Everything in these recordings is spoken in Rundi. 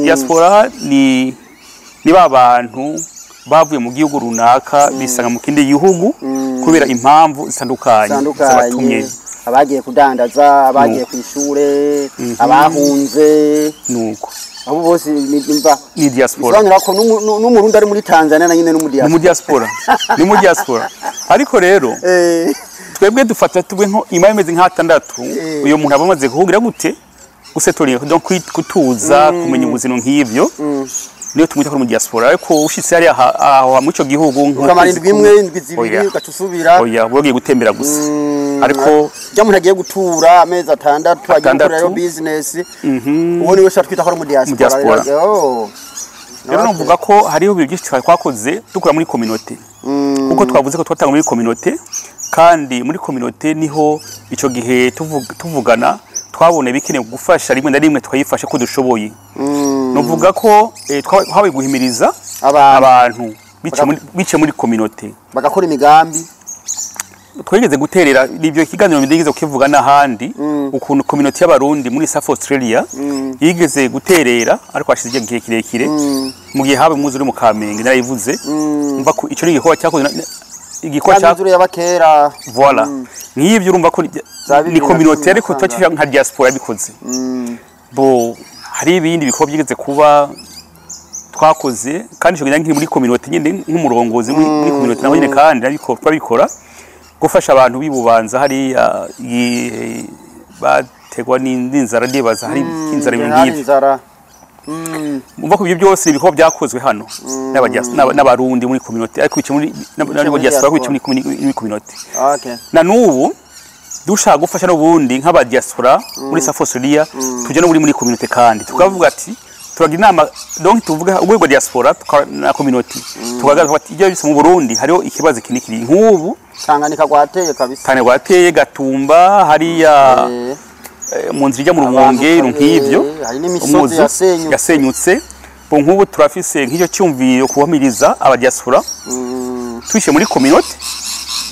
Diaspora ni ba bantu bavuye mu gihugu runaka bisanga mu kindi gihugu kubera impamvu zitandukanye zabatumye. Abagiye kudandaza, abagiye kwishure, abahunze, nuko abo bose nimba ni diaspora. Bisobanura ko n'umurundi ari muri Tanzania na nyine no mu diaspora. Ni mu diaspora. Ni mu diaspora. Ariko rero twebwe dufata tubwe nko imari imeze nka 6 uyo muntu abamaze kuhugira gute gusetorira donc kutuza kumenya ubuzima nk'ivyo. Niyo tumwita ko mu diaspora, ariko ushitse ari aho mu ico gihugu ukamara indwi imwe, indwi zibiri ugatusubira. Oya, bogiye gutembera gusa. Ariko jya umuntu agiye gutura amezi 6 agiye gukorerayo business, uwo niwe twita ko ari mu diaspora. Rero novuga ko hariho ibintu byinshi twakoze dukora muri communauté. Kuko twavuze ko twatanga muri communauté, kandi muri communauté niho ico gihe tuvugana twabone bikene gufasha rimwe na rimwe twayifasha ko dushoboye. Novuga ko twabaye guhimiriza abantu bice muri communauté bagakora imigambi. Twigeze guterera nibyo kiganiro ndigeze kukivuga n'ahandi ukuntu communauté y'abarundi muri South Australia yigeze guterera, ariko hashize igihe kirekire mu gihe habe mwuzuri mu Kamenge narayivuze. Umva ko ico ni igikorwa cyakoze, igikorwa cya y'abakera. Voilà. Nk'ibyo urumva ko ni communauté, ariko twakira nka diaspora bikoze. Bo hari ibindi bikorwa byigeze kuba twakoze, kandi ico nkiri muri communauté nyine nk'umurongozi muri communauté naho nyine, kandi ariko twabikora gufasha abantu bibubanza hari bategwa n'inzara, ndibaza hari inzara ibintu nk'ibyo. Umva ko ibyo byose ibikorwa byakozwe hano n'abarundi muri communauté, ariko bice muri n'aba diaspora bice muri communauté. Na n'ubu dushaka gufasha n'ubundi nk'aba diaspora muri South Australia, tujya no muri communauté, kandi tukavuga ati turagira inama, donc tuvuga urwego diaspora na communauté, tukagaragaza ati ibyo bise mu Burundi hariho ikibazo kinikiri nk'ubu Tanganyika gwateye kabisa, Tanganyika gwateye Gatumba hariya mu nzira ijya mu Rumonge nk'ivyo, hari n'imisozi yasenyutse. Bo nk'ubu turafise nk'icyo cyumviro kuhamiriza aba diaspora twishe muri communauté,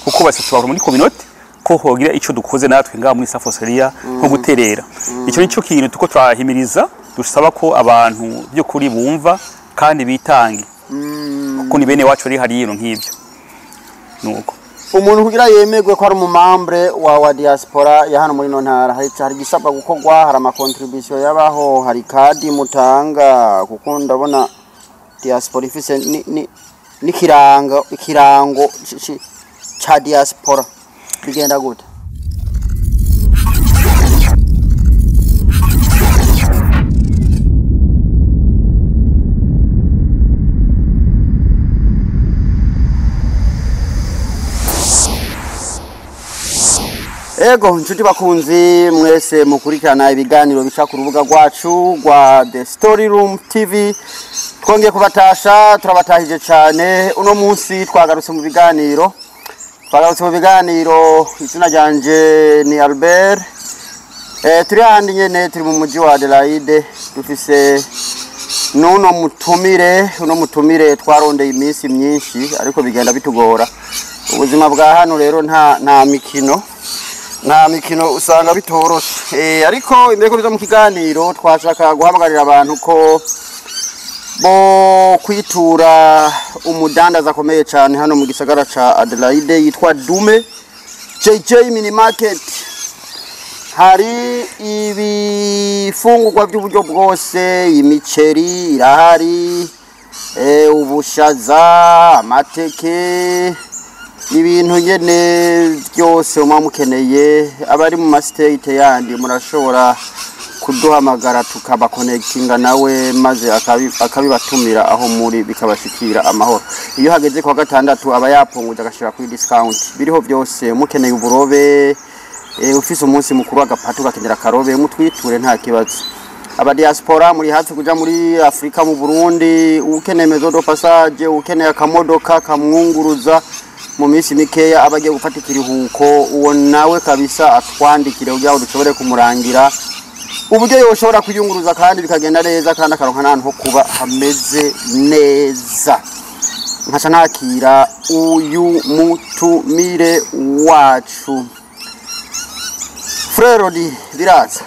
kuko bose tubahora muri communauté, ko hogira ico dukoze natwe ngaha muri South Australia nko guterera. Ico nico kintu tuko turahimiriza, dusaba ko abantu byo kuri bumva kandi bitange, kuko ni bene wacu ari hariyo nk'ivyo. Nuko umuntu kugira yemegwe ko ari umumembre wa diaspora ya hano muri no ntara, hari gisabwa gukorwa, hari ama contribution yabaho, hari kadi mutanga, kuko ndabona diaspora ifise ni ikirango cha diaspora. Bigenda gute? Ego nshuti bakunzi mwese mukurikirana ibiganiro bica ku rubuga rwacu rwa The Story Room TV, twongeye kubatasha, turabatahije cyane. Uno munsi twagarutse mu biganiro, izina ryanje ni Albert. Turi handi nyene, turi mu mujyi wa Adelaide, dufise n'uno mutumire twarondeye iminsi myinshi ariko bigenda bitugora. Ubuzima bwa hano rero nta mikino, nta mikino usanga bitoroshe. Ariko imbere ko biza mu kiganiro twashaka guhamagarira abantu ko bo kwitura umudandaza akomeye cyane hano mu gisagara ca Adelaide yitwa Dume JJ Mini Market. Hari ibifungurwa by'uburyo bwose, imiceri irahari, ubushaza, amateke, ibintu nyene byose muba mukeneye. Abari mu mastate yandi murashobora kuduhamagara tukabakonekitinga nawe, maze akabibatumira aho muri bikabashikira amahoro. Iyo hageze kwa gatandatu aba yapunguje agashira kuri discount. Biriho byose, mukeneye uburobe, ufise umunsi mukuru agapatu ugakenera karobe, mutwiture nta kibazo. Aba diaspora muri hafi kuja muri Afrika mu Burundi, ukeneye maison de passage, ukeneye akamodoka kamwunguruza mu minsi mikeya abagiye gufata ikiruhuko, uwo nawe kabisa atwandikire kugira ngo dushobore kumurangira uburyo yoshobora kuyunguruza kandi bikagenda neza, kandi akaronka n'ahantu ho kuba hameze neza. Nkaca nakira uyu mutumire wacu Frère Rodi Biraza.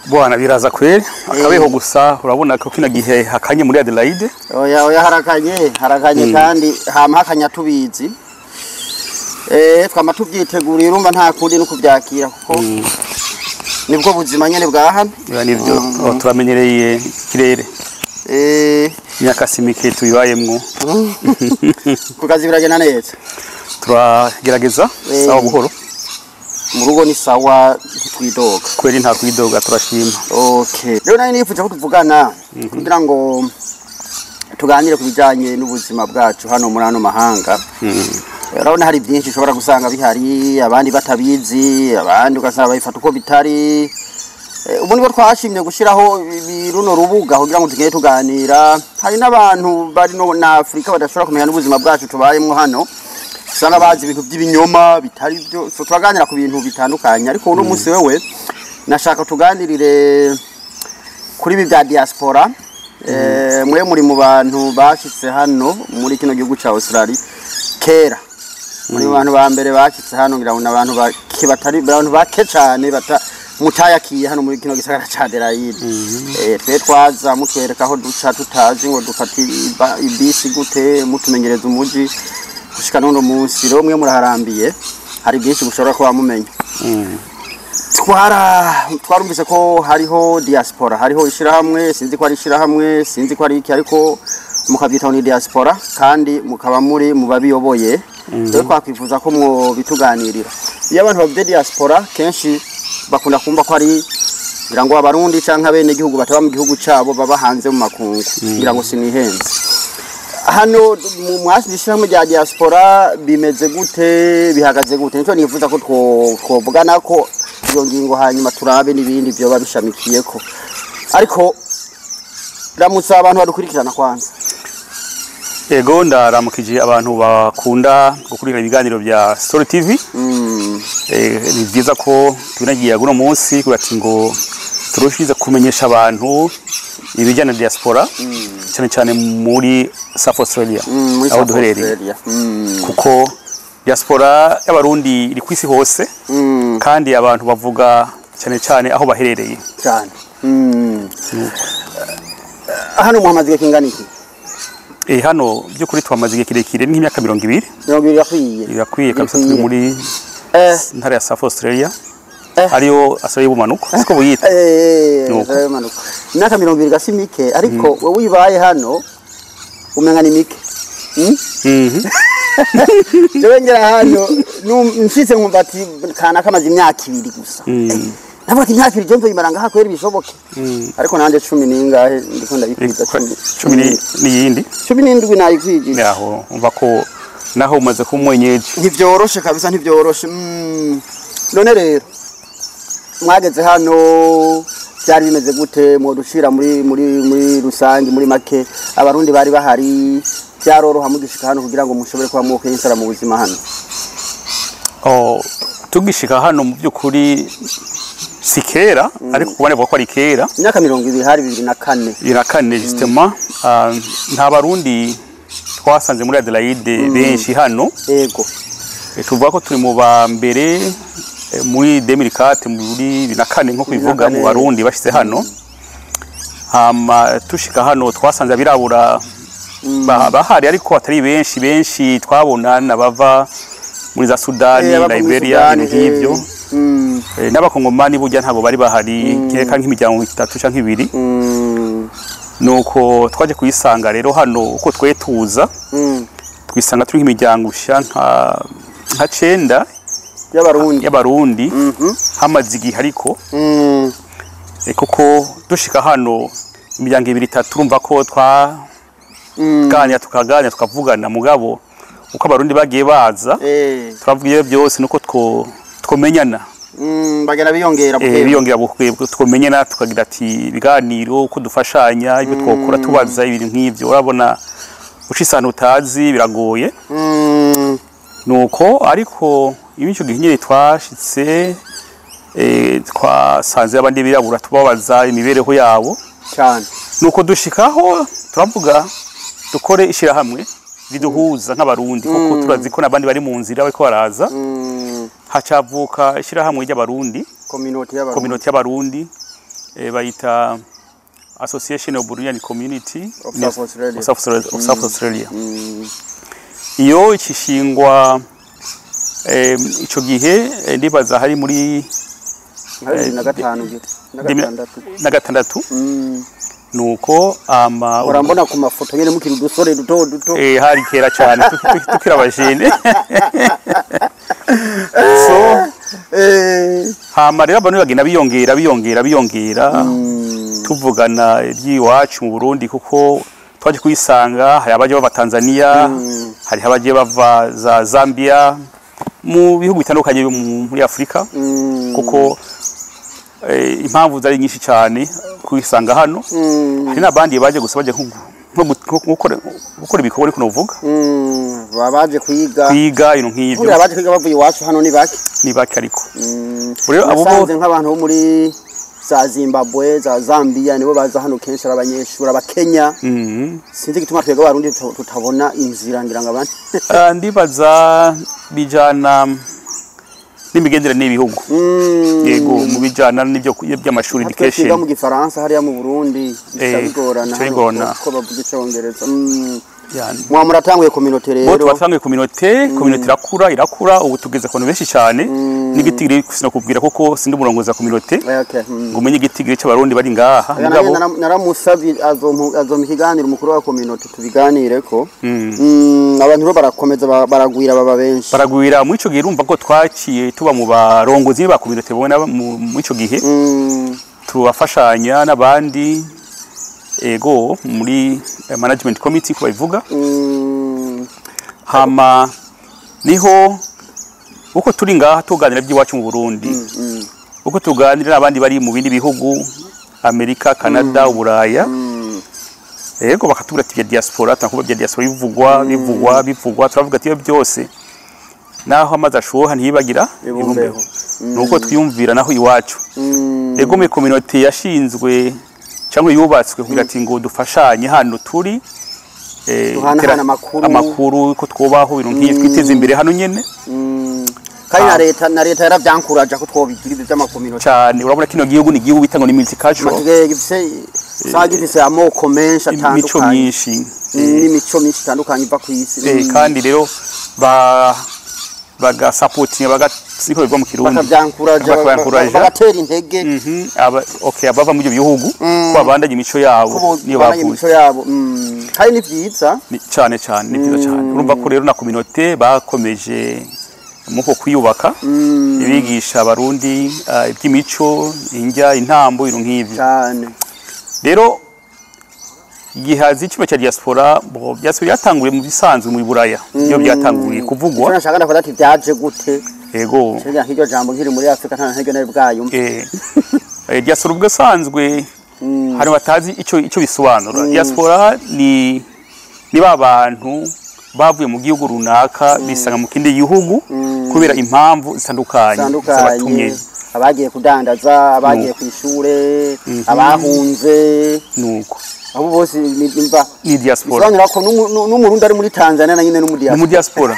Bwana biraza kweri akabeho gusa urabona ko kino gihe hakanye muri Adelaide. Oya oya harakanye harakanye kandi hama hakanya tubizi. Twama tuvyiteguriye urumva nta kundi no kuvyakira kuko nibwo buzima nyene bwa hano. Nivyo turamenyereye ikirere. Imyaka si mike tubibayemwo. Ku kazi biragenda neza. Turagerageza sawa buhoro. Mu rugo ni sawa ntitwidoga. Kweri nta kwidoga turashima. Okay. Rero nari nifuje ko tuvugana kugira ngo tuganire ku bijanye n'ubuzima bwacu hano muri ano mahanga. Urabona hari byinshi ushobora gusanga bihari abandi batabizi, abandi ugasanga babifata uko bitari. Ubu nibwo twashimye gushiraho runo rubuga kugira ngo tugende tuganira. Hari n'abantu bari no na Afrika badashobora kumenya n'ubuzima bwacu tubayemwo hano. Usanga bazi ibintu by'ibinyoma bitari byo. So turaganira ku bintu bitandukanye, ariko uno munsi wewe nashaka tuganirire kuri ibi bya diaspora. Mwe muri mu bantu bashitse hano muri kino gihugu ca Australia kera. Muri bantu ba mbere bashitse hano ngira ngo n'abantu bake batari abantu bake cane mutayakiye hano muri kino gisagara ca Adelaide. Twe twaza mutwereka aho duca tutazi ngo dufata ibisi gute, mutumenyereza umuji gushika n'uno munsi. Rero mwe muraharambiye hari byinshi mushobora kuba mumenya. Twarumvise ko hariho diaspora, hariho ishirahamwe, sinzi ko ari ishirahamwe, sinzi ko ari iki, ariko mukabyitaho ni diaspora kandi mukaba muri mu babiyoboye. Rero twakwifuza ko mwobituganirira. Iyo abantu bavuze diaspora kenshi bakunda kumva ko ari ngira ngo abarundi canke abene gihugu bataba mu gihugu cabo baba hanze mu makungu, ngira ngo sinihenze. Hano mu mwashirahamwe rya diaspora bimeze gute, bihagaze gute? Nico nifuza ko twovugana ko iyo ngingo, hanyuma turabe n'ibindi byoba bishamikiyeko. Ariko ramutsa abantu badukurikirana kwanza. Ego ndaramukije abantu bakunda gukurikira ibiganiro bya Story TV. Ni byiza ko tunagiye guno munsi kubati ngo turushize kumenyesha abantu ibijyana na diaspora cyane cyane muri South Australia aho duherereye. Kuko diaspora y'abarundi iri kwisi hose kandi abantu bavuga cyane cyane aho baherereye cyane. Hano muhamaze igihe kingana iki? Hano by'ukuri twamaze igihe kirekire nk'imyaka 20. 20 yakwiye. Yakwiye kabisa, turi muri ntara ya South Australia. Ariyo Australia y'ubumanuko siko buyita. Y'ubumanuko. Imyaka 20 gasi mike, ariko wewe uyibaye hano umenga ni mike. Jewe ngera hano nshitse nkumva ati kana kamaze imyaka 2 gusa. Navuga ati imyaka 2 je nzoyimara ngaha kwera bishoboke. Ariko nanje 10 ningahe ndiko ndabikwiza 10 n'iyindi 17 nayikwije. Yaho umva ko naho umaze kumwenyeje. Ntivyoroshe kabisa, ntivyoroshe. None rero mwageze hano byari bimeze gute? Mwodushira muri muri muri rusangi muri make abarundi bari bahari, byaroroha mugishika hano kugira ngo mushobore kuba mwokwensara mu buzima hano? Tugishika hano mu by'ukuri si kera, ariko kubone ko ari kera. Imyaka 20 hari 2004. 2004 justement. Nta barundi twasanze muri Adelaide benshi hano. Yego. Tuvuga ko turi mu ba mbere muri 2004 muri 2004 nko kubivuga mu barundi bashitse hano. Hama tushika hano twasanze abirabura bahari ariko atari benshi. Benshi twabona nabava muri za Sudani, Liberia n'ibyo. N'abakongomani burya ntabwo bari bahari, kereka nk'imiryango 3 canke 2. Nuko twaje kuyisanga rero hano uko twetuza twisanga turi nk'imiryango nka 9 y'abarundi hamaze igihe ariko kuko dushika hano imiryango 2 3 urumva ko twaganira tukaganira tukavugana, mugabo uko abarundi bagiye baza turavuga byose nuko twomenyana. Bagera biyongera biyongera twomenyana tukagira ati ibiganiro uko dufashanya ibyo twokora tubaza ibintu nk'ivyo. Urabona ucisana utazi biragoye. Nuko ariko imico gihe nyine twashitse twasanze abandi birabura tubabaza imibereho yabo cyane. Nuko dushikaho turavuga dukore ishirahamwe riduhuza nk'abarundi kuko turazi ko nabandi bari mu nzira bariko baraza. Hacavuka ishirahamwe ry'abarundi, community y'abarundi. Bayita Association of Burundian Community Of South Australia. Of South Australia, of South Australia. Iyo ikishingwa ico gihe, ndibaza hari muri Nka 2005 ngira, na gatandatu. Na gatandatu. Nuko ama Urambona ku mafoto nyene mukiri udusore duto duto. Hari kera cyane, tukiri abajene. So hama rero abantu bagenda biyongera, biyongera, biyongera, tuvugana iby'iwacu mu Burundi, kuko twaje kuyisanga hari abaje bava Tanzania, hari abaje bava za Zambia, mu bihugu bitandukanye byo muri Afrika, kuko impamvu zari nyinshi cyane kuyisanga hano. Hari n'abandi baje gusa, baje nko gukora ibikorwa, ariko novuga Baba baje kwiga. Kwiga, ibintu nk'ibyo. Buriya abaje kwiga bavuye iwacu hano ni bake. Ni bake, ariko rero abo Nasanze nk'abantu bo muri za Zimbabwe, za Zambia, nibo baza hano kenshi ari abanyeshuri, abakenya. Sinzi igituma twebwe Abarundi tutabona inzira, ngira ngo abandi Ah, ndibaza bijana n'imigenderanire n'ibihugu. Yego, mu bijana n'ibyo by'amashuri, Natwe twiga education. mu Gifaransa hariya mu Burundi bica bigorana bica hano bigorana. ko bavuga Icongereza. Yani. Mwa muratanguye communauté Bo rero. twatanguye communauté, communauté irakura, irakura, ubu tugeze ku bantu benshi cyane n'igitigiri sinakubwira kuko sindi umurongozi wa communauté ngo umenye igitigiri cy'Abarundi bari ngaha. Oya, mugabo nanjye naramusavye azompa ikiganiro umukuru wa communauté tubiganireko. Abantu rero barakomeza baragwira, baba benshi. Baragwira. Muri ico gihe urumva ko twaciye tuba mu barongozi ba communauté bona muri ico gihe, tubafashanya n'abandi, ego, muri management committee ko babivuga. Hama niho uko turi ngaha tuganira by'iwacu mu Burundi, uko tuganira n'abandi bari mu bindi bihugu, Amerika, Canada, Uburaya, yego, bakatubwira ati bya diaspora, tunakuba bya diaspora bivugwa, bivugwa, bivugwa. Turavuga ati iyo byose naho amazi ashuha ntiyibagira Ibumbeho. ibumbeho. Nuko twiyumvira naho iwacu, ego, muri communauté yashinzwe cyangwa yubatswe kugira ati ngo dufashanye hano turi, Duhanahana amakuru. Amakuru ko twubaho, ibintu nk'ibi, twiteze imbere hano nyene. Kandi na leta yaravyankuraje ko twobigira ibyo by'ama communauté. Cyane. Urabona kino gihugu ni igihugu bita ngo ni multicultural. Gifise, usanga gifise amoko menshi imico atandukanye myinshi. N'imico myinshi itandukanye iva ku isi. Kandi rero ba bagasapotinga, baga siko bivuga mu Kirundi, Bakavyankuraje, Bakavyankuraje. bagatera intege. Okay, abava muri ibyo bihugu ko babandanya imico yabo ko niyo babandanya bavuye. Imico yabo. Kandi ni vyiza. Cyane cyane, ni byiza cyane. Urumva ko rero na communauté bakomeje muko kwiyubaka, ibigisha Abarundi iby'imico, indya, intambo, ibintu nk'ibyo. Cyane. Rero igihazi icyuma cya diaspora bo diaspora yatanguye mu bisanzwe muri Buraya, iyo byatanguye kuvugwa. Icyo nashaka ndavuga ati byaje gute? Yego. Ngira nk'iryo jambo nkiri muri Afrika nta ntege nari bwayumva. Diaspora ubwo asanzwe hari batazi icyo bisobanura. Diaspora ni ba bantu bavuye mu gihugu runaka bisanga mu kindi gihugu kubera impamvu zitandukanye zitandukanye zabatumye. Abagiye kudandaza, abagiye ku ishure, abahunze. Nuko abo bose nimva ni diaspora. Bisobanura ko n'Umurundi ari muri Tanzania na nyine Ni n'umudiaspora. Mu diaspora,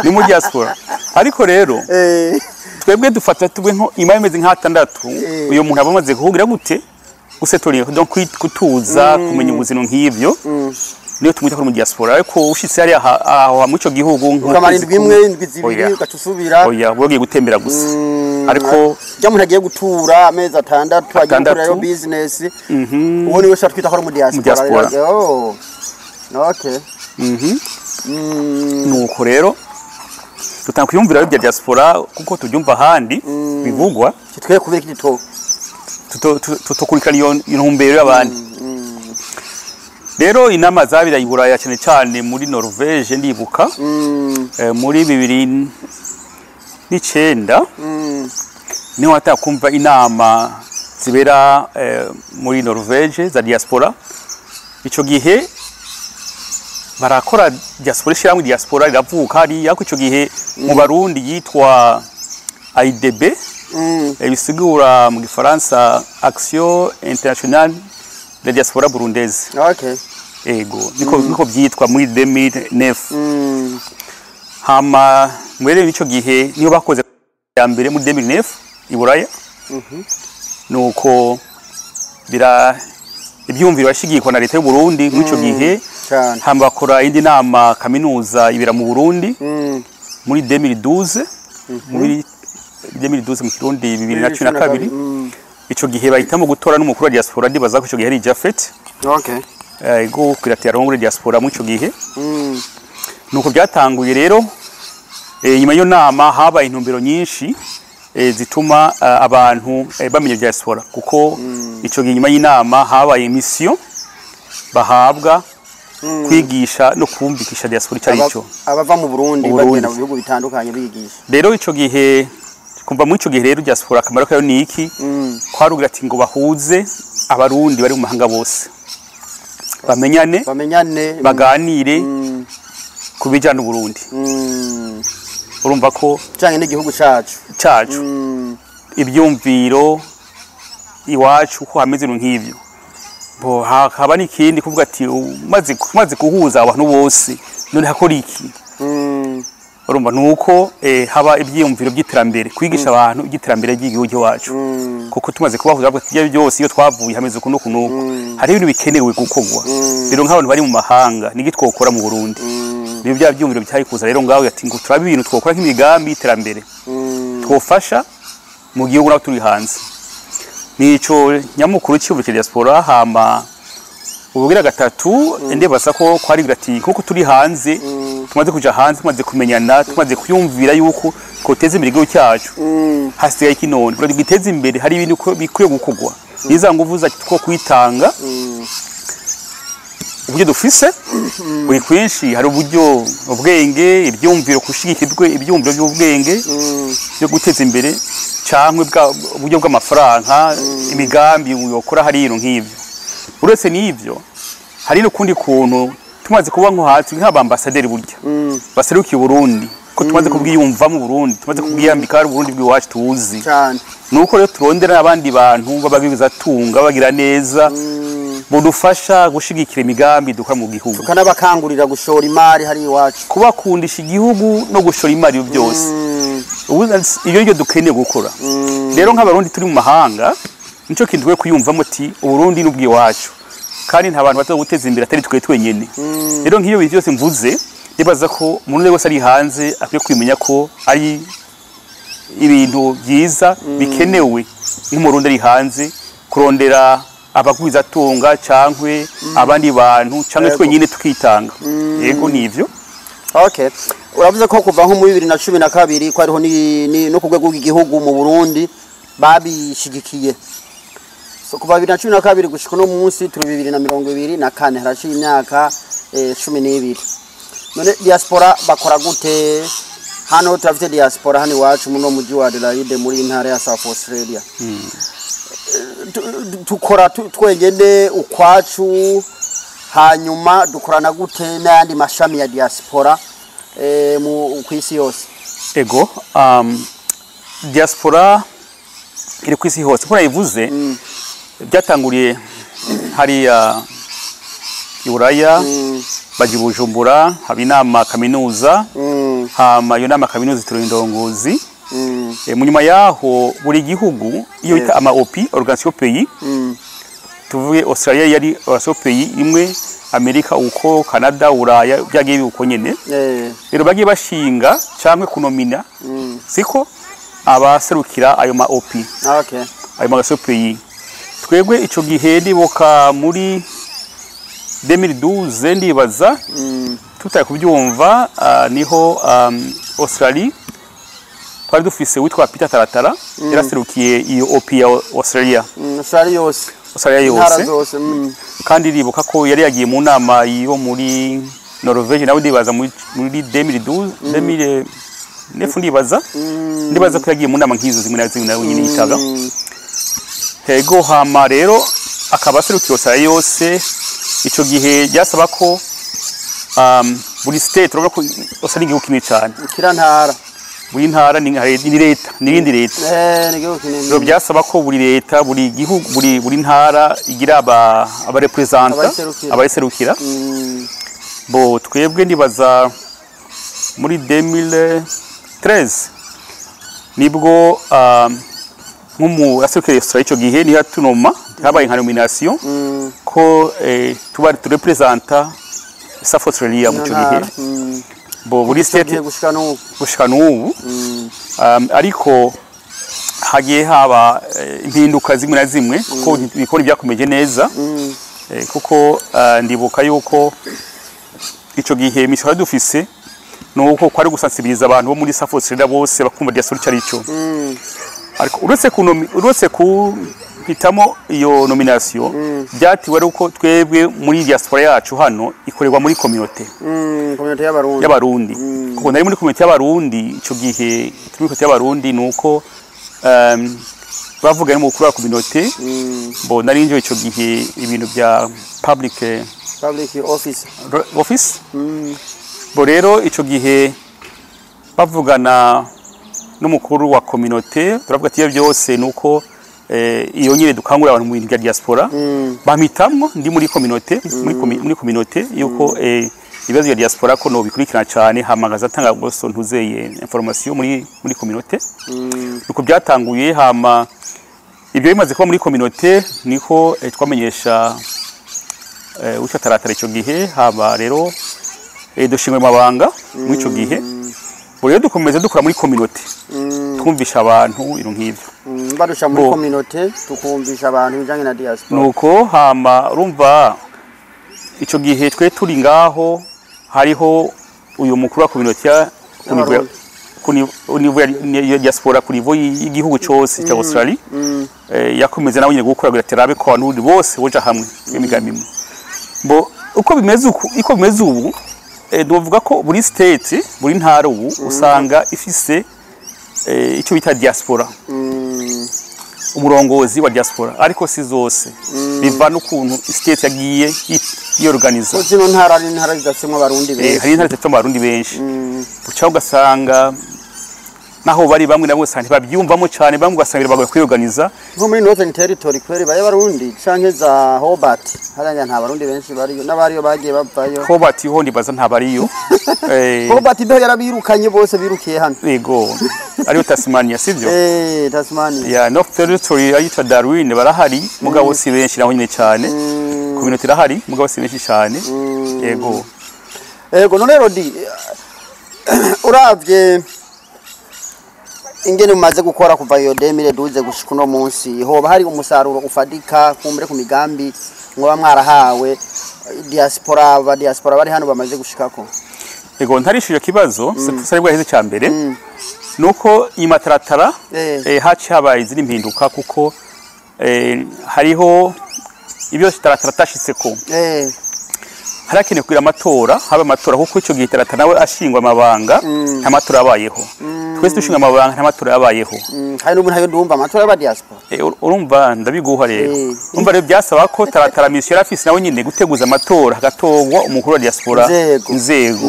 ni mu diaspora. Ariko rero twebwe dufata tubwe nko imari imeze nk'atandatu, uyo muntu aba amaze kuhugira gute, gusetorera, donc kutuza, kumenya ubuzima nk'ivyo, niyo tumwita ko ari mu diaspora. Ariko ushitse hariya aho muri ico gihugu ukamara nk'ukwezi indwi imwe, kumwe, indwi 2, Oya. ugaca usubira. Oya, wagiye gutembera gusa, ariko Jya umuntu agiye gutura amezi 6, agiye 6. gukorerayo business, uwo niwe ushobora twita ko ari mu diaspora. Diaspora. Oh. Okay. Nuko rero dutanga kwiyumvira bya diaspora kuko tubyumva ahandi bivugwa. Twe kubera iki to Tutokurikirana iyo intumbero y'abandi. Rero inama zabira i Buraya, cyane cyane muri Norvege, ndibuka muri 2009 niho hatakumva inama zibera muri Norvege za diaspora. Ico gihe barakora diaspora, ishyirahamwe diaspora riravuka hariya, ariko ico gihe mu Barundi yitwa AIDB, bisigura mu Gifaransa Action Internationale de Diaspora Burundaise. Ego, niko byitwa muri 2009. Hama mwere ico gihe niyo bakoze ya mbere muri 2009 i Buraya. Nuko Bira ibyumviro bashigikwa na leta y'u Burundi muri ico gihe. Cyane. Hama bakora indi nama kaminuza ibera mu Burundi muri 2012, muri 2012 mu Kirundi 2012. Ico gihe bahitamo gutora n'umukuru wa diaspora. Ndibaza ko ico gihe ari Jafet. Ego, kuratira muri diaspora muri ico gihe. Nuko byatanguye rero. Nyuma y'iyo nama habaye intumbero nyinshi zituma abantu bamenya diaspora, kuko ico gihe nyuma y'inama habaye mission bahabwa kwigisha no kumvikisha diaspora icyo ari cyo. Abava mu Burundi Mu Burundi. bagenda mu bihugu bitandukanye bigisha. Rero ico gihe, kumva muri ico gihe rero, diaspora akamaro kayo ni iki? Kwarugira ati ngo bahuze Abarundi bari mu mahanga bose, bamenyane, bamenyane, baganire ku bijyanye n'Uburundi. Urumva ko canke n'igihugu cacu. Cacu, ibyumviro iwacu uko hameze, ibintu nk'ivyo. Bo hakaba n'ikindi kuvuga ati umaze guhuza abantu bose, none hakora iki? Urumva nuko haba ibyiyumviro by'iterambere, kwigisha abantu iby'iterambere ry'igihugu cyacu, kuko tumaze kubahuza bavuga ati ibyo byose iyo twavuye hameze uku n'uku n'uku, hari ibintu bikenewe gukorwa. Rero nk'abantu bari mu mahanga, nigi twokora mu Burundi? Niyo bya byumviro byari kuza rero ngaho ati ngo turabe ibintu twokora nk'imigambi y'iterambere twofasha mu gihugu naho turi hanze. Nico nyamukuru cy'ubu cya diaspora. Hama ubugira gatatu, ndibaza ko kwari ati kuko turi hanze, tumaze kuja hanze, tumaze kumenyana, tumaze kuyumvira yuko twoteza imbere igihugu cyacu, hasigaye iki none kugira ngo giteze imbere? Hari ibintu ko bikwiye gukorwa, niza nguvu zacu two kwitanga, uburyo dufise buri kwinshi. Hari uburyo, ubwenge, ibyumviro, gushigikirwe ibyumviro by'ubwenge byo guteza imbere, cyangwa uburyo bw'amafaranga, imigambi yokora hari ibintu nk'ibyo. Uretse n'ibyo, hari n'ukundi kuntu tumaze kuba nko hasi nk'abambasaderi burya baserukiye Burundi, ko tumaze kubwiyumva mu Burundi, tumaze kubwiyambika ari Burundi bw'iwacu tuzi. Nuko rero turondera n'abandi bantu b'ababizatunga, bagira neza, budufasha gushigikira imigambi dukora mu gihugu. Tukanabakangurira gushora imari hari iwacu. Kubakundisha igihugu no gushora imari byose. Ubu iyo niryo dukeneye gukora. Rero nk'Abarundi turi mu mahanga, nico kintu twe kwiyumvamo ati Uburundi n'ubwiwacu, kandi nta bantu baza guteza imbere atari twe twenyene. Rero nk'iyo bintu byose mvuze, nibaza ko umuntu wese ari hanze akwiye kwimenya ko ari ibintu byiza bikenewe nk'Umurundi ari hanze kurondera abagwizatunga cankwe abandi bantu canke twenyine tukitanga. Yego, nivyo. Okay. Uravuze ko kuva nko muri 2012 ko hariho no ku rwego rw'igihugu mu Burundi babishigikiye. So kuva 2012 gushika uno munsi turi 2024, haraciye imyaka 12. None diaspora bakora gute? Hano turafite diaspora hano iwacu muno mujyi wa Adelaide, muri intara ya South Australia. Tukora twenyene ukwacu, hanyuma dukorana gute n'ayandi mashami ya diaspora mu kwisi yose? Ego, diaspora iri ku isi hose nkuko nabivuze. Byatanguriye hariya i Buraya, bajya i Bujumbura, haba inama kaminuza. Hama iyo nama kaminuza itora indongozi. Mu nyuma yaho buri gihugu iyo bita ama OP, organisation pays. Tuvuge Australia yari organisation pays imwe, Amerika uko, Canada, Buraya byagiye uko nyene. Rero bagiye bashinga cyangwa kunomina, siko, abaserukira ayo ma OP, ayo ma organisation pays. Twebwe ico gihe ndibuka muri 2012, ndibaza tutari kubyumva, niho Australie twari dufise witwa Peter Taratara, yaraserukiye iyo OP ya Australia. Australia yose. Australia intara yose. Zose. Kandi ndibuka ko yari yagiye mu nama yo muri Norvege nawe, ndibaza muri 2012, 2009, ndibaza. Ndibaza ko yagiye mu nama nk'izo zimwe na zimwe nawe nyine yitaga. Hego, hama rero akaba aserukiye Australia yose. Ico gihe byasaba ko buri state, urabona ko Australia igihugu kinini cyane. Kira ntara. Buri ntara ni leta, n'irindi leta. Eh, ni igihugu kinini. Rero byasaba ko buri leta, buri gihugu, buri ntara igira aba représentants, abayiserukira. Abayiserukira. Bo twebwe ndibaza muri 2013 nibwo nk'umu aserukira Australia ico gihe niyo atunoma. Habaye nka nomination ko tuba turepresenta South Australia mu cyo gihe. Bo buri state gihe gushika n'ubu. Gushika n'ubu. Ariko hagiye haba impinduka zimwe na zimwe, kuko ibikoni byakomeje neza. Kuko ndibuka yuko ico gihe mission twari dufise nuko kwari gusensibiliza abantu bo muri South Australia bose bakumva diaspora ico ari cyo. Ariko uretse kuhitamo iyo nomination, byatiwe ari uko twebwe muri diaspora yacu hano ikorerwa muri communauté. Communauté y'Abarundi. Y'Abarundi, kuko nari muri communauté y'Abarundi ico gihe. Turi muri communauté y'Abarundi, nuko bavuga n'umukuru wa communauté. Bo nari nje ico gihe ibintu bya public public office. Office. Bo rero ico gihe bavugana n'umukuru wa communauté, turavuga ati iyo byose nuko iyo nyine dukangurira abantu mu bintu bya diaspora. Bampitamwo ndi muri communauté, muri communauté yuko ibibazo bya diaspora ko no bikurikirana cyane, hamagaza atanga guso ntuzeye information muri communauté. Nuko byatanguye. Hama ibyo bimaze kuba muri communauté, niko twamenyesha uco taratara ico gihe. Haba rero dushingwe mabanga muri ico gihe. Bo rero dukomeza dukora muri communauté, twumvisha abantu ibintu nk'ivyo. Barusha muri Bo. communauté, tukumvisha abantu ibijanye na diaspora. Nuko hama urumva ico gihe twe turi ngaho, hariho uyu mukuru wa communauté ya ku niveau ya- ku niveau ya diaspora, ku niveau y'igihugu cose cya Australia. Yakomeza nawe nyine gukora kugira terabe ko abantu bose boja hamwe imigambi imwe. Bo uko bimeze uku, uko bimeze ubu, novuga ko buri state, buri ntara ubu usanga ifise icyo bita diaspora, umurongozi wa diaspora, ariko si zose, biva n'ukuntu state yagiye yorganiza. Ko zino ntara ari intara zidasemwa Abarundi benshi. Hari intara zifite Abarundi benshi, uca ugasanga naho bari bamwe nabo usanga ntibabyumvamo cyane, bamwe ugasanga birabagoye kwiyorganiza. Nko muri Northern Territory kweri bayo Abarundi, canke za Hobart hariya nta Barundi benshi bariyo, n'abariyo bagiye bavayo. Hobart ho ndibaza ntabariyo. Hobart mbeho yarabirukanye bose, birukiye hano. Yego, ariyo Tasmania, sivyo? Eh, Tasmania. Ya North Territory ayitwa Darwin barahari, mugabo si benshi naho nyine cyane. Community irahari, mugabo si benshi cyane, yego. Ego, none Rodi, uravye ingene mumaze gukora kuva iyo 2012 gushika uno munsi, hoba hari umusaruro ufadika kumbure ku migambi mwoba mwarahawe diaspora, aba diaspora bari hano bamaze gushikako? Yego, ntarishije kibazo sari bwaheze cya mbere, nuko imataratara haci habaye izindi mpinduka, kuko hariho ibyo taratara atashitseko. Harakenewe kugira amatora, haba amatora, kuko icyo gihe taratara nawe ashingwa amabanga nta matora yabayeho. Twese dushinga amabanga nta matora yabayeho. Hari n'ubu ntayo ndumva amatora y'aba diaspora. Urumva ndabiguha rero. Urumva rero byasaba ko taratara mission yari afise nawe nyine guteguza amatora, hagatorwa umukuru wa diaspora. Inzego. Inzego.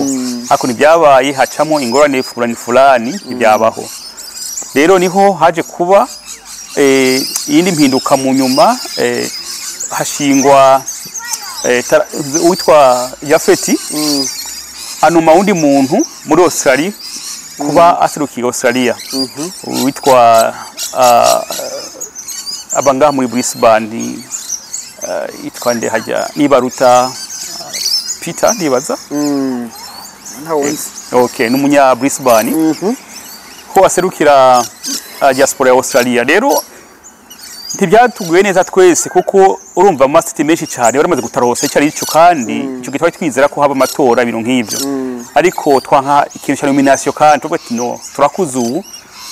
Ariko ntibyabaye, hacamo ingorane fulani fulani, ntibyabaho. Rero niho haje kuba iyindi mpinduka mu nyuma, hashingwa uwitwa Yafeti, anuma wundi muntu muri Australia kuba aserukiye Australia, witwa abangaha muri Brisbane, yitwa nde hajya, nibaruta Peter ndibaza. Ntawuzi. Okay, n'umunya Brisbane, ko aserukira diaspora ya Australia. Rero ntibyatuguye neza twese, kuko urumva mu masiti menshi cyane baramaze gutarosa icyo ari cyo, kandi icyo gihe twari twizera ko haba amatora, ibintu nk'ibyo. Ariko twanka ikintu cya nomination, kandi tuvuga ati no turakuze ubu,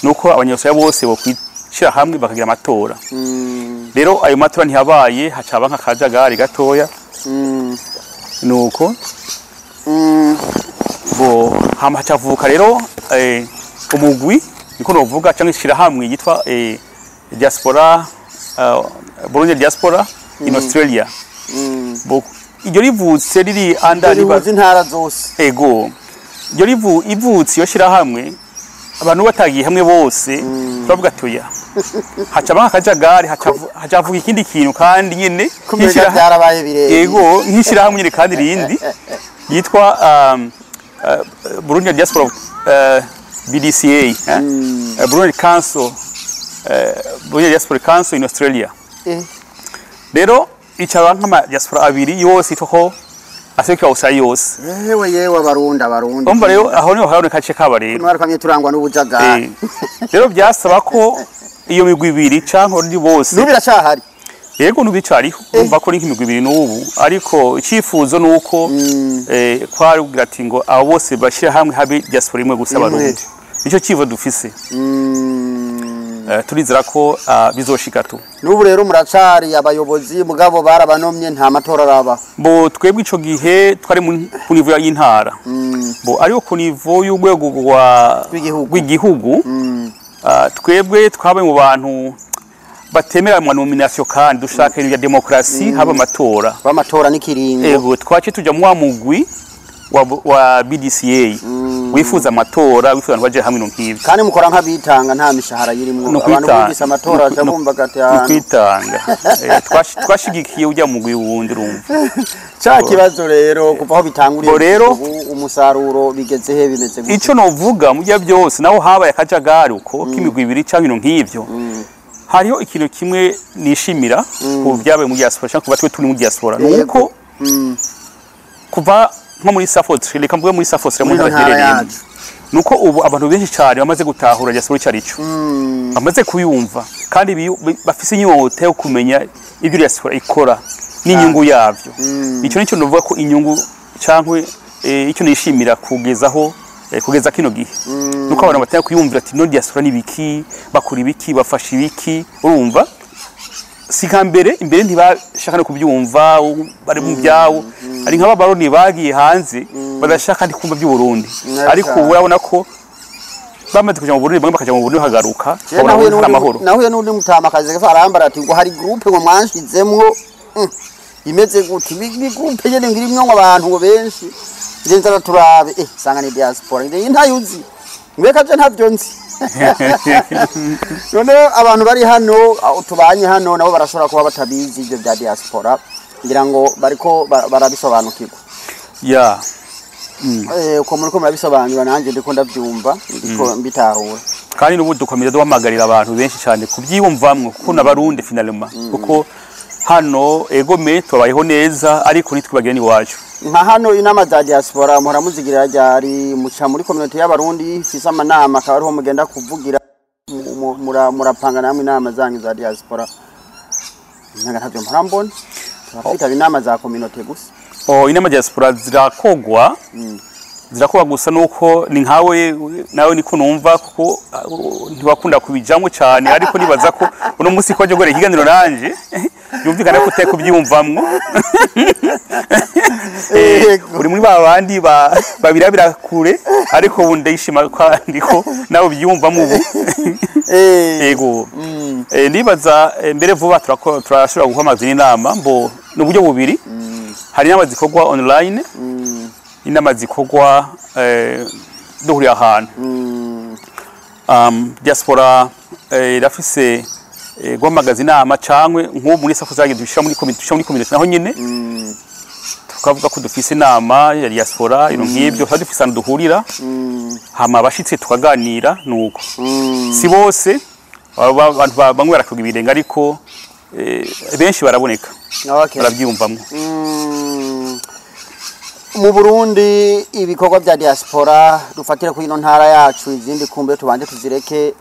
nuko Abanyaustralia bose bokwishyira hamwe bakagira amatora. Rero ayo matora ntiyabaye, hacaba nk'akajagari gatoya. Nuko bo hama hacavuka rero umugwi, niko novuga, cyangwa ishirahamwe yitwa diaspora, Burundi diaspora in Australia. Bo iryo rivutse riri under rihuza intara zose. Ego, iryo rivu ivutse iyo shirahamwe, abantu batagiye hamwe bose, turavuga tuya hacaba akajagari, hacavuka ikindi kintu kandi nyine kumenya byarabaye birebire. Yego, nk'ishirahamwe nyine kandi rindi yitwa Burundi Diaspora, BDCA, eh? Burundi Council, Burundi Diaspora Council in Australia. Rero icaba nk'ama diaspora abiri yose yitwa ko aserukira Australia yose. Yewe yewe, Abarundi, Abarundi! Umva rero, aho niho haraboneka agace kaba rero. Mwarkamye turangwa n'ubujagari. Rero byasaba ko iyo migwi ibiri canke abarundi bose. N'ubu biracahari? Yego, n'ubicariho. Urumva ko ni nk'imigwi ibiri n'ubu, ariko icifuzo ni uko kwari kugira ati ngo abo bose bashyira hamwe habe diaspora imwe gusa Imwe. abarundi. Nicyo cifuzo dufise. Turizera ko bizoshika tu. N'ubu rero muracari abayobozi, mugabo barabanomye, nta matora araba? Bo twebwe ico gihe twari ku niveau y'intara. Bo ariko ku niveau y'urwego rwa Rw'igihugu. rw'igihugu, twebwe twabaye mu bantu batemera ama nomination kandi dushaka ibintu bya demokarasi, haba amatora. B'amatora n'ikiringo. Ego, twace tuja mu wa mugwi wa BDCA wifuza amatora, wifuza abantu baje hamwe no nk'ivyo. Kandi mukora nk'abitanga, nta mishahara yirimwo? Ni Abantu ukwitanga. bumvise amatora baca bumva gati Ni ahantu. ukwitanga. Twashigikiye ujya mugwi wundi, urumva. Ca kibazo rero, kuva aho bitanguriye Bo rero- ubu umusaruro bigeze he, bimeze gute? Ico novuga mu bya byose, naho habaye akajagari uko k'imigwi ibiri canke ibintu nk'ivyo, hariho ikintu kimwe nishimira ku byabaye mu diaspora canke kuba twe turi mu diaspora, ni uko kuva nko muri South Australia, reka mvuge muri South Australia, mu Muri ino ntara ntara iherereyemo, yacu. nuko ubu abantu benshi cyane bamaze gutahura diaspora icyo ari cyo, bamaze kuyumva kandi bafise inyota yo kumenya ibyo diaspora ikora n'inyungu yavyo. Icyo nicyo novuga ko inyungu cyangwa icyo nishimira kugezaho kugeza kino gihe, nuko abantu batanga kuyumvira ati no diaspora ni ibiki, bakora ibiki, bafasha ibiki. Urumva si nka mbere, imbere ntibashaka no kubyumva, bari mu byabo. Hari nk'ababaroni bagiye hanze badashaka ndi kumva by'u Burundi, ariko ubu urabona ko bamaze kuja mu Burundi, bamwe bakaja mu Burundi bakagaruka, Jewe babona nahuye ko hari amahoro. Nahuye n'undi mutamakazi arambara ati ngo hari groupe ngo mwanshizemwo, imeze gute? Ni groupe nyene ngo irimwo ngo abantu ngo benshi. Nje nza turabe, sanga ni diaspora. Nje ntayuzi ngweka, je ntavyo nzi. None abantu bari hano, aho tubanye hano, nabo barashobora kuba batabizi ibyo bya diaspora. Ngira ngo bariko barabisobanukirwa. Uko muriko murabisobanura, nanjye ndiko ndabyumva, ndiko mbitahura. Kandi n'ubu dukomeza duhamagarira abantu benshi cyane kubyiyumvamwo, kuko n'abarundi finalement, kuko hano egome tubayeho neza, ariko ntitwibagire n'iwacu. Nka hano inama za diaspora muhora muzigirira ryari? Muca muri communauté y'Abarundi ifise amanama, akaba ariho mugenda kuvugira? Murapanga namwe inama zanyu za diaspora? Ntaga ntavyo mpora mbona, turatwitaba inama za communauté gusa. Oh, inama diaspora zirakogwa, zirakogwa, gusa nuko ni nkawe nawe niko numva, kuko ntiwakunda kubijamwo cyane, ariko nibaza ko uno munsi ko waje ikiganiro nanje byumvikana ko utari kubyiyumvamwo. Uri muri ba bandi babirabira kure, ariko ubu ndayishima kandi ko nawe ubyiyumvamo ubu. Yego. Ndibaza mbere vuba turashobora guhamagaza inama. Mbo ni uburyo bubiri: hari inama zikorwa online, inama zikorwa duhuriye ahantu. Diaspora irafise guhamagaza inama, cankwe nk'ubu muri safu zagiye dushira muri komite, dushira muri komite naho nyine tukavuga ko dufise inama ya diaspora, ibintu nk'ibyo. Tuba dufise ahantu duhurira, hama abashitse tukaganira. Nuko si bose, abantu bamwe barakuga ibirenge, ariko benshi baraboneka, barabyiyumvamwo. Mu Burundi ibikorwa bya diaspora, dufatire kuri ino ntara yacu, izindi kumbe tubanze tuzireke,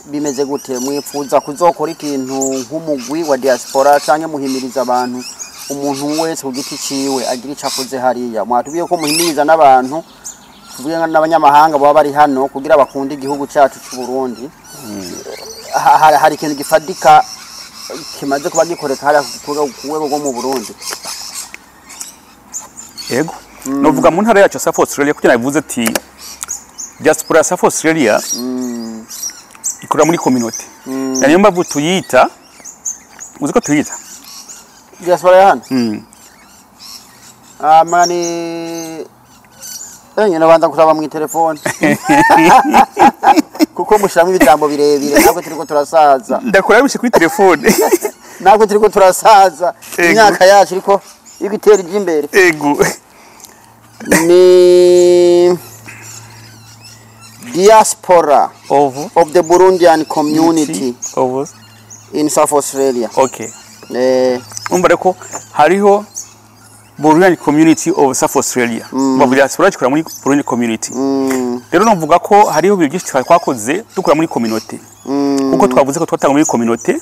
bimeze gute? Mwifuza kuzokora ikintu nk'umugwi wa diaspora, canke muhimiriza abantu, umuntu wese ku giti ciwe agira ico akoze hariya? Mwatubwiye ko muhimiriza n'abantu, tuvuge n'abanyamahanga baba bari hano, kugira bakunde igihugu cacu c'u Burundi. Hari ikintu gifatika kimaze kuba gikoreka hariya ku rwego rwo mu Burundi? Yego, novuga mu ntara yacu ya South Australia, kuko nabivuze ati diaspora ya South Australia ikorera muri community, na niyo mpamvu tuyita, uzi ko tuyita Diaspora ya hano? Mm. Amani nyine banza kuraba mu telefone, kuko mushiramo ibitambo birebire, ntabwo turiko turasaza. Ndakora bishe kuri telefone. Ntabwo turiko turasaza. Ego. Imyaka yacu iriko itera ija imbere. Ego. Ni diaspora of of the Burundian community of in South Australia. Okay. Urumva rero ko hariho Burundian Community of South Australia, mm. Diaspora ikora muri Burundi Community. Rero novuga ko hariho ibintu byinshi twakoze dukora muri community, kuko twavuze ko twatanga muri community,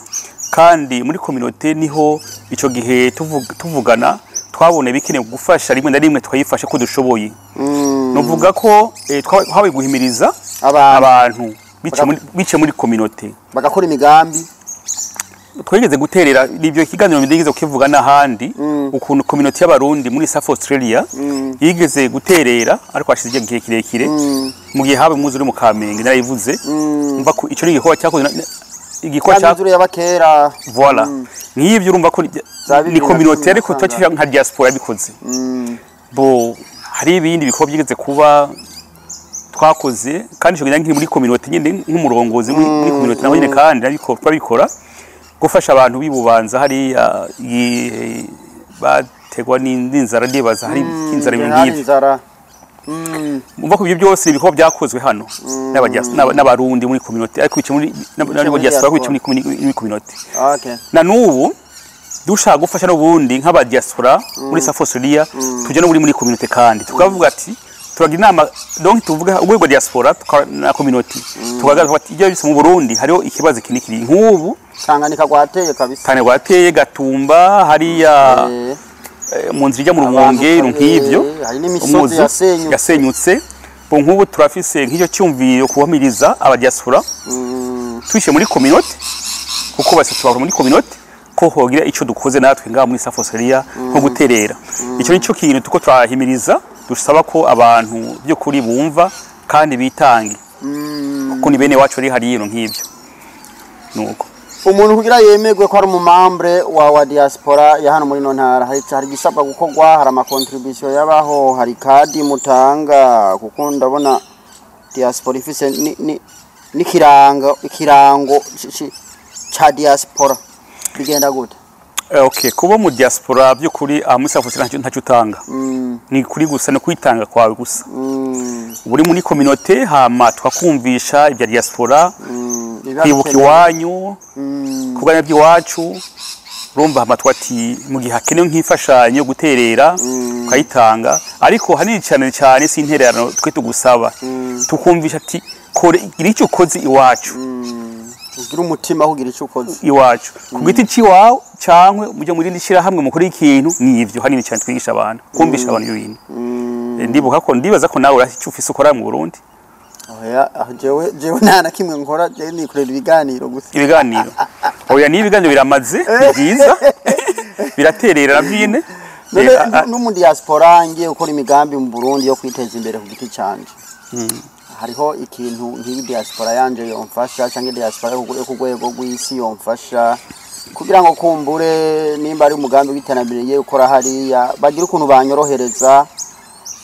kandi muri community niho ico gihe tuvugana twabona ibikenewe gufasha, rimwe na rimwe tukayifasha ko dushoboye. Novuga ko twahawe guhimiriza abantu bice muri community bagakora imigambi. Twigeze guterera ibyo kiganiro ndigeze kukivuga n'ahandi, ukuntu community y'abarundi muri South Australia yigeze guterera, ariko hashize igihe kirekire, mu gihe habe umwuzure mu Kamenge narayivuze. Umva ko ico ni igikorwa cyakozwe, igikorwa cya mwuzure y'abakera. Voilà, nk'ibyo urumva ko ni community, ariko tutakira nka diaspora bikoze. Bo hari ibindi bikorwa byigeze kuba twakoze, kandi ico nkiri muri community nyine nk'umurongozi muri community naho nyine, kandi ariko twabikora gufasha abantu bibubanza hariya bategwa n'inzara, ndibaza hari inzara ibintu nk'ibyo. Umva ko ibyo byose ibikorwa byakozwe hano n'abarundi muri community, ariko bice muri diaspora, bice muri community. Na n'ubu dushaka gufasha n'ubundi nk'aba diaspora muri South Australia, tujya no muri community, kandi tukavuga ati turagira inama, donc tuvuga urwego diaspora na community, tukagaragaza ati ibyo byose mu Burundi hariho ikibazo iki n'iki. Nk'ubu Tanganyika rwateye kabisa, Tanganyika rwateye, Gatumba hariya mu nzira ijya mu Rumonge, nk'ibyo hari n'imisozi yasenyutse. Bo nk'ubu turafise nk'icyo cyumviro kuhamiriza aba diaspora twishe muri community, kuko bose tubahora muri community, ko hogira ico dukoze natwe ngaha muri South Australia nko guterera. Icyo nico kintu tuko turahimiriza, dusaba ko abantu by'ukuri bumva kandi bitange, kuko ni bene wacu ari hariyo nk'ibyo. Nuko umuntu kugira yemerwe ko ari umumembre wa diaspora ya hano muri no ntara, hari gisabwa gukorwa, hari ama contribution yabaho, hari kadi mutanga, kuko ndabona diaspora ifise n'ikirango ikirango ca diaspora, bigenda gute? Okay, kuba mu diaspora by'ukuri muri South Australia ntacyo utanga. Ni kuri gusa no kwitanga kwawe gusa. Uri muri community, hama twakumvisha ibya diaspora, kwibuka iwanyu, kuganya by'iwacu, urumva hama twati mu gihe hakenewe nk'imfashanyo guterera ukayitanga, ariko hanini cyane cyane si intererano twe tugusaba, tukumvisha ati kore gira icyo ukoze iwacu, ugira umutima kugira icyo ukoze iwacu ku giti ciwawe, cyangwa mujye muri ndishira hamwe mukora ikintu. Nivyo hanini cyane twigisha abantu, kumvisha abantu ibintu. Ndibuka ko ndibaza ko nawe icyo ufise ukora mu Burundi. Oya, jewe nta na kimwe nkora, jewe nikorera ibiganiro gusa. Ibiganiro. Oya, ni ibiganiro biramaze, ni byiza, biraterera byine. No mu diaspora ngiye gukora imigambi mu Burundi yo kwiteza imbere ku giti canje. Hariho ikintu nk'iyi diaspora yanje yomfasha, cyangwa diaspora yo ku rwego rw'isi yomfasha, kugira ngo kumbure nimba ari umugambi w'iterambere ngiye gukora hariya, bagira ukuntu banyorohereza,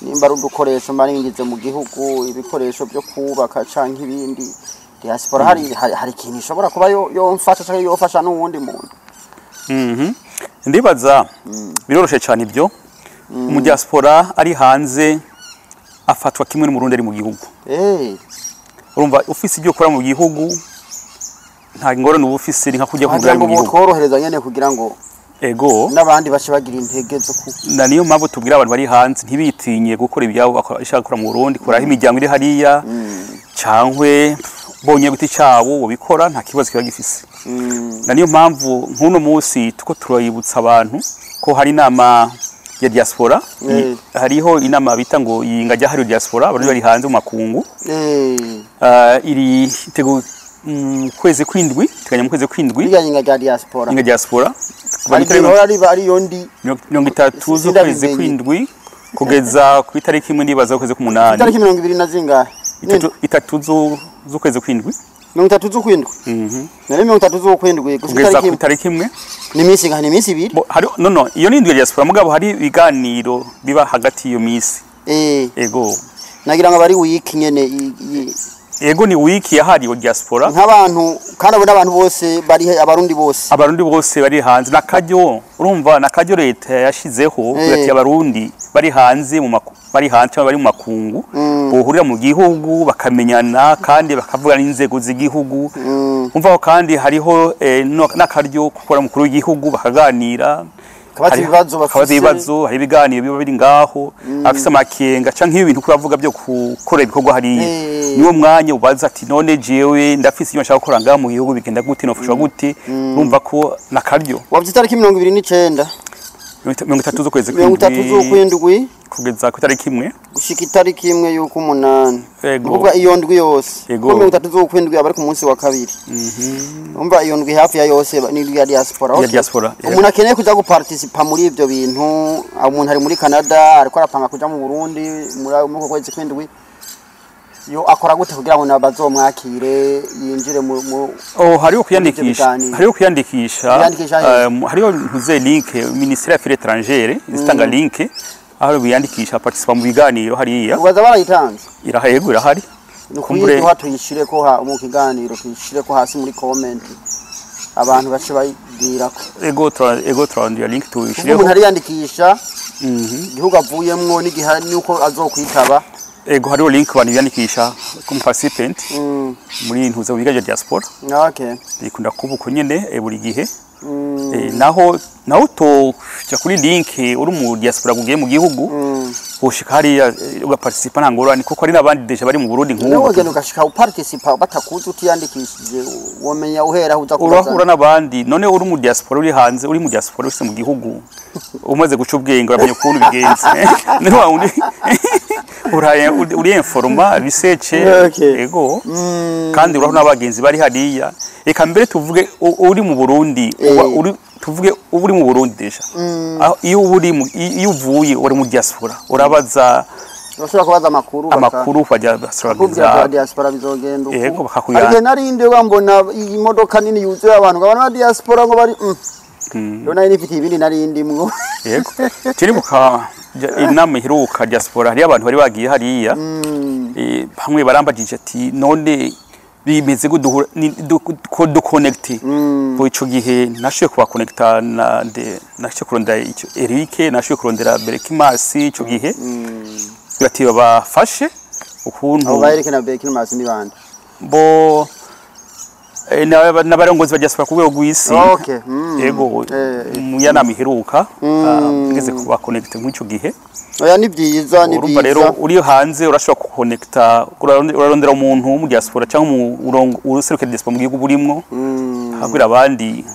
nimba ari udukoresho mba ningize mu gihugu, ibikoresho byo kubaka canke ibindi. Diaspora hari ikintu ishobora kuba yomfasha canke yofasha n'uwundi muntu. Ndibaza biroroshe cyane ibyo. Mu diaspora ari hanze afatwa kimwe n'umurundi ari mu gihugu. Urumva ufise ibyo ukora mu gihugu nta ngorane uba ufise, ni nka kujya kugura mu gihugu. Tworohereza nyene kugira ngo ego n'abandi bace bagira intege zo ku. Na niyo mpamvu tubwira abantu bari hanze ntibitinye gukora ibyabo bashaka gukora mu Burundi, kuraho imiryango iri hariya cyangwe bonye giti cyabo bobikora, nta kibazo kiba gifise. Na niyo mpamvu nk'uno munsi tuko turayibutsa abantu ko hari inama ya diaspora, hariho inama bita ngo yinga rya hari diaspora, abantu bari hanze mu makungu. Iri itego kwezi kwindwi, teganya mu kwezi kwindwi. Yinga rya diaspora. Yinga diaspora. Ari yondi 30 z'ukwezi kwindwi kugeza ku itariki imwe nibaza kwezi k'umunani. Itariki 20 na zingahe? Itatu z'ukwezi kwindwi. 30 z'ukwindwi. Nari 30 z'ukwindwi kugeza ku itariki imwe. Ni minsi nka ni minsi ibiri. Hari no iyo ni indwi ya diaspora, mugabo hari ibiganiro biba hagati iyo minsi. Ego. Nagira ngo bari week nyene. Ego ni wiki yahariwe diaspora. Nk'abantu kandi abo n'abantu bose bari abarundi bose. Abarundi bose bari hanze nakaryo, urumva nakaryo leta yashizeho ati abarundi bari hanze mu bari hanze cyangwa bari mu makungu bohurira mu gihugu bakamenyana kandi bakavuga n'inzego z'igihugu. Umva ko kandi hariho n'akaryo gukora mukuru w'igihugu bakaganira, Kabaza ibibazo bafise. Kabaza ibibazo, hari ibiganiro biba biri ngaho, afise amakenga canke ibintu kuravuga byo gukora ibikorwa hariya. Niwo mwanya ubaza ati none jewe ndafise iyo nshaka gukora ngaha mu gihugu, bigenda gute, nofashwa gute? Urumva ko nakaryo. Wavuze itariki 29? 30 z'ukwezi 30 kw'indwi z'ukwindwi kugeza ku itariki 1 gushika itariki 1 y'ukumunani. Ego. Kuvuga iyo ndwi yose. Ego. Kuko 30 z'ukwindwi aba ari ku munsi wa kabiri. Umva iyo ndwi hafi ya yose ni ya diaspora. Ya Okay. diaspora, yeah. Umuntu akeneye kuja guparticipa muri ivyo bintu, umuntu ari muri Canada ariko arapanga kuja mu Burundi muri uko kwezi kw'indwi, yo akora gute kugira ngo bazomwakire yinjire mu Oh, hariho kwiyandikisha. Ibiganiro. Hariho kwiyandikisha. Kwiyandikisha he? Hariho ntuze link, Ministère y'Affaires étrangères zitanga link aho biyandikisha participa mu biganiro hariya. Ubaza barayitanze? Irahego, irahari. Ni Kumbure- ukuyiduha tuyishireko mu kiganiro, tuyishireko hasi muri comment, abantu bace bayibwirako. Ego, turandira link Kuko tuyishireho. umuntu ariyandikisha igihugu avuyemwo n'igihe nuko azokwitaba. Ego, hariho link abantu biyandikisha comme participant muri ntuze bigaje diaspora. Bikunda kuba uko nyene buri gihe. Naho utoja kuri link uri mu diaspora ugiye mu gihugu, woshika hariya ugaparticipa nta ngorane, kuko hari n'abandi déjà bari mu Burundi Nawe nk'ubu. wagenda ugashika uparticipa batakuzi, utiyandikishije, womenya uhera aho uza kubaza? Urahura n'abandi. None uri mu diaspora uri hanze, uri mu diaspora uri mu gihugu, umaze guca ubwenge, uramenya ukuntu bigenze. Ni wa wundi uraye uri informa research. Ego, kandi urahura n'abagenzi bari hariya. Reka mbere tuvuge uri mu Burundi, uba uri, tuvuge uba uri mu Burundi déjà. Aho iyo uri iyo uvuye uri mu diaspora urabaza. Urashobora kubaza amakuru Amakuru bajya bakubwira ko diaspora bizogenda uku. Yego, Ariko narinde wambona iyi modoka nini yuzuye abantu, ngo abantu ba diaspora ngo bari rero nari nifitiye ibindi nari ndimwo. Yego, turibuka inama iheruka diaspora, hariyo abantu bari bagiye hariya. Bamwe barambagije ati none bimeze guduhura ko duconnect bo. Ico gihe nashoboye kubakonekta na de nashoboye kurondera icyo Eric, nashoboye kurondera Berekimasi ico gihe, bati babafashe ukuntu. Abo ba Eric na Berekimasi ni bande? Bo n'abarongozi ba diaspora ku rwego rw'isi. Yego. Mu yanama iheruka ngeze kubakonekta nk'icyo gihe. Oya, ni byiza, ni Urumva rero byiza. uri hanze urashobora kukonekta, urarondera umuntu wo mu diaspora cyangwa uruserukira diaspora mu gihugu burimwo, hakabwira abandi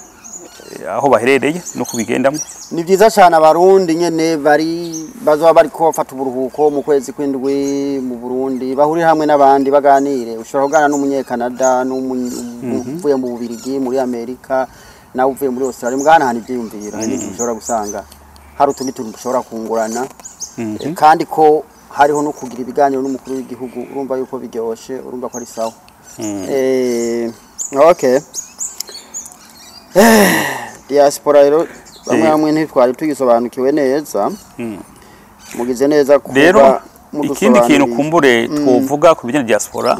aho baherereye no kubigendamo. Ni byiza cyane. Abarundi nyene bari bazoba bariko bafata uburuhuko mu kwezi kw'indwi mu Burundi bahurire hamwe n'abandi baganire. Ushobora kuganira n'umunyekanada, n'uvuye mu Bubirigi, muri Amerika, nawe uvuye muri Australia, mugahanahana ivyiyumviro. Hari n'igihe ushobora gusanga hari utundi tuntu dushobora kungurana. Kandi ko hariho no kugira ibiganiro n'umukuru w'igihugu, urumva yuko biryoshe, urumva ko ari sawa. Okay. Diaspora rero bamwe bamwe ntitwari tuyisobanukiwe neza. Mugize neza kuba Rero ikindi kintu mudusobanuriye. Kumbure twovuga ku bijyanye na diaspora,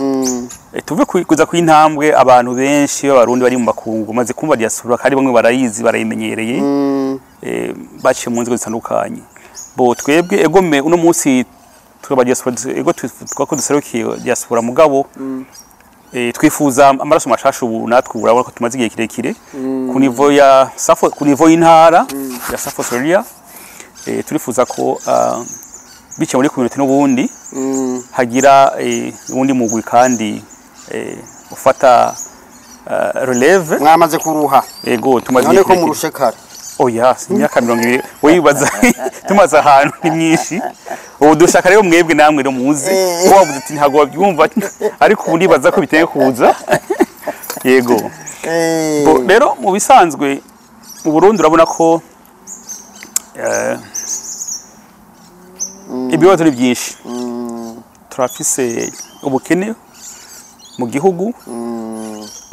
tuve kuza ku intambwe. Abantu benshi b'Abarundi bari mu makungu maze kumva diaspora, kandi bamwe barayizi, barayimenyereye, baciye mu nzego zitandukanye. Bo twebwe egome uno munsi turaba diaspora, ego tuvuga ko duserukiye diaspora, mugabo twifuza amaraso mashasha. Ubu natwe urabona ko tumaze igihe kirekire ku niveau ya Safo, ku niveau y'intara ya South Australia. Turifuza ko biciye muri community n'ubundi hagira uwundi mugwi kandi ufata relève. Mwamaze kuruha? Ego, tumaze None igihe ko kirekire. murushe kare? Oya, si imyaka 20 wibaza tumaze ahantu ni myinshi. Ubu dushaka rero mwebwe namwe rero muze. Wavuze ati ntabwo babyumva, ariko ubu ndibaza ko biteye kuza. Yego. Bo, rero mu bisanzwe mu Burundi urabona ko ibibazo ni byinshi. Turafise ubukene mu gihugu.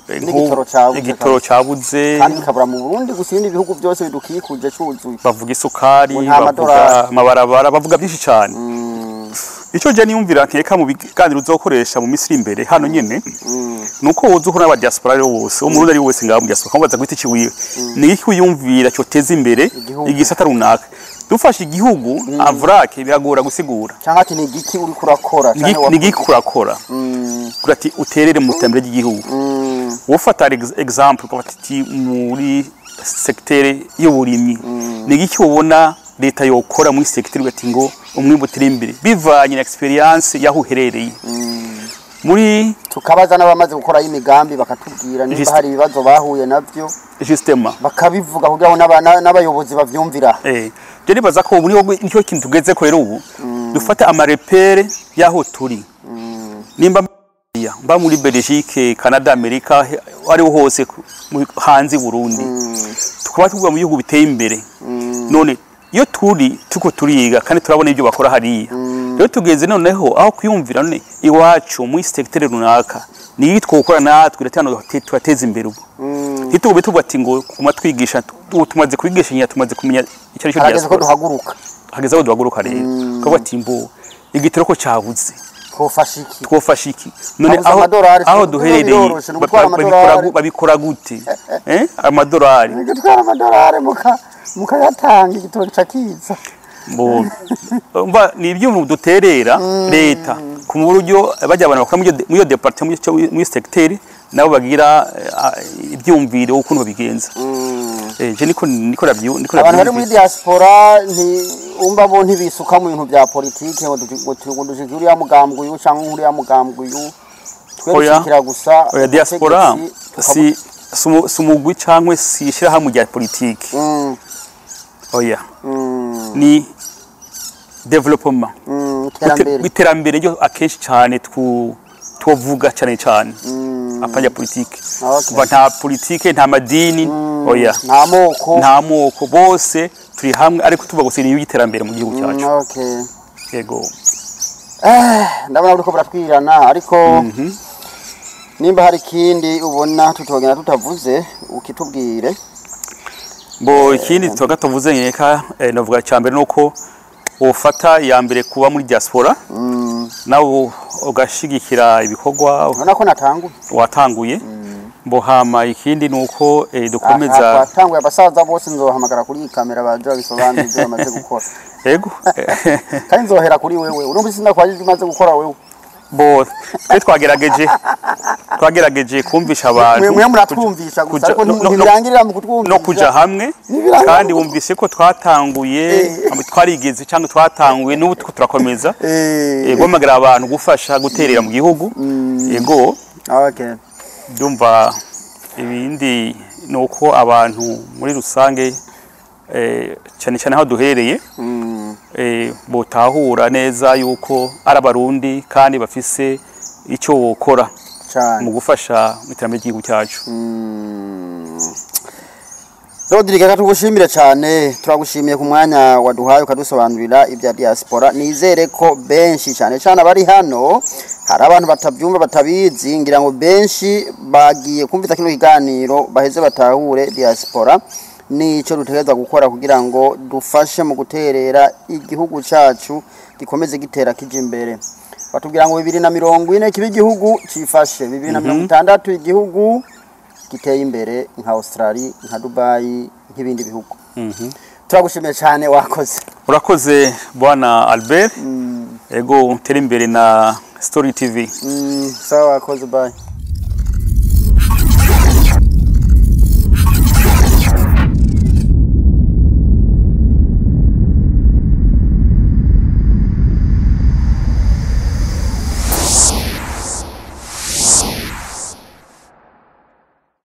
N'igitoro cabuze. Igitoro cabuze. Kandi kikabura mu Burundi gusa, ibindi bihugu byose bidukikuje cuzuye. Bavuga isukari, Ngo nta bavuga madorari. amabarabara, bavuga byinshi cyane. Icyo je niyumvira nkeka mu biganiro uzokoresha mu minsi iri imbere hano nyene, nuko woza uhura n'aba diaspora rero bose, umurundi ari wese ngaho mu diaspora, ukamubaza guhita iki wiwe ni iki wiyumvira cyoteza imbere Igihugu. igisata runaka. Dufashe igihugu avrake biragora gusigura. Cyangwa ati ni igiki uriko urakora canke Ni igiki urakora kugira ati uterere mu iterambere ry'igihugu. Ufata example ukafata iti muri secteur y'uburimyi, ni iki ubona leta yokora muri secteur ugati ngo umwimbu utere imbere bivanye na experience y'aho uherereye muri? Tukabaza n'abamaze gukorayo imigambi, bakatubwira nimba hari ibibazo bahuye navyo, Justement. bakabivuga kugira ngo n'abayobozi bavyumvira. Je nibaza ko ubu nico kintu tugeze ko rero ubu dufate ama repères y'aho turi. Nimba mba muri Belgique, Canada, Amerika, ariho hose hanze Burundi, tukaba tuvuga mu bihugu biteye imbere, none iyo turi tuko turiga kandi turabona ibyo bakora hariya, rero tugeze noneho aho kwiyumvira none iwacu muri secteur runaka ni twokora natwe iratano turateza imbere. Ubu ntitube tuvuga ati ngo kuma twigisha, ubu tumaze kwigisha, tumaze kumenya icyo ari cyo Harageze ko diaspora. duhaguruka. Hageze aho duhaguruka rero, tukavuga ati mbo igitoro ko cyabuze, Twofasha iki? Twofasha iki none? Habuze Aho amadolari, aho si- duherereye biroroshe, ni ugutwara amadolari. Babikora gute? Amadolari. Gutwara amadolari mukayatanga, igitoro cakiza. Bo umva, ni ibyuma duterera leta ku buryo bajya abantu bakora muri iyo département, muri secteur, nabo bagira ibyumviro ukuntu babigenza. Je niko Abantu bari muri nabyumvise. diaspora nti umva bo ntibisuka mu bintu bya politike ngo dushike uriya mugambwe uyu cyangwa uriya mugambwe uyu, twe Oya. dushikira gusa Oya, diaspora ubutegetsi, si umugwi cyangwa si ishyirahamwe rya politiki. Oya, ni développement. Iterambere. Iterambere ryo akenshi cyane tuvuga cyane cyane apanya politiki. Kuva nta politike, nta madini, oya. Nta moko. Nta moko, bose turi hamwe, ariko tuvuga gusa ni iterambere mu gihugu cyacu. Yego. Ndabona buriko buratwirana, ariko nimba hari ikindi ubona tutogenda tutavuze, ukitubwire. Bo ikindi tuba tuvuze nkeka, navuga cya mbere nuko ufata iya mbere kuba muri diaspora, nawe ugashigikira ibikorwa. Urabona ko natanguye. Watanguye. Mbo hama ikindi nuko dukomeza. Twatanguye, abasaza bose nzobahamagara kuri iyi kamera baje babisobanure ibyo bamaze gukora. Yego. Kandi nzohera kuri wewe, urumva sinakwaje ibyo umaze gukora wewe. Bo twe twagerageje kumvisha abantu. Mwe muratwumvisha gusa, ariko ntibirangirira mu kutwumvisha. No kuja hamwe. Ntibirangirira. Kandi wumvise ko twatanguye, twarigeze cyangwa twatanguye, n'ubu turiko turakomeza. Guhamagara abantu gufasha guterera mu gihugu, yego. Ndumva ibindi ni uko abantu muri rusange, cyane cyane aho duherereye, botahura neza yuko ari Abarundi kandi bafise icyo bokora mu gufasha mu iterambere ry'igihugu cyacu. Rodrigue, reka tugushimire cyane, turagushimiye ku mwanya waduhaye ukadusobanurira ibya diaspora. Nizere ko benshi cyane cyane abari hano, hari abantu batabyumva, batabizi, ngira ngo benshi bagiye kumvita kino kiganiro baheze batahure diaspora nico dutegerezwa gukora kugira ngo dufashe mu guterera igihugu cyacu gikomeze gitera kija imbere. Batubwira ngo 2040 kiba igihugu cifashe, 2060 igihugu giteye imbere nka Australia, nka Dubai, nk'ibindi bihugu. Turagushimiye cyane, wakoze. Urakoze bwana Albert. Ego, tere imbere na Story TV. Sawa, wakoze, bye.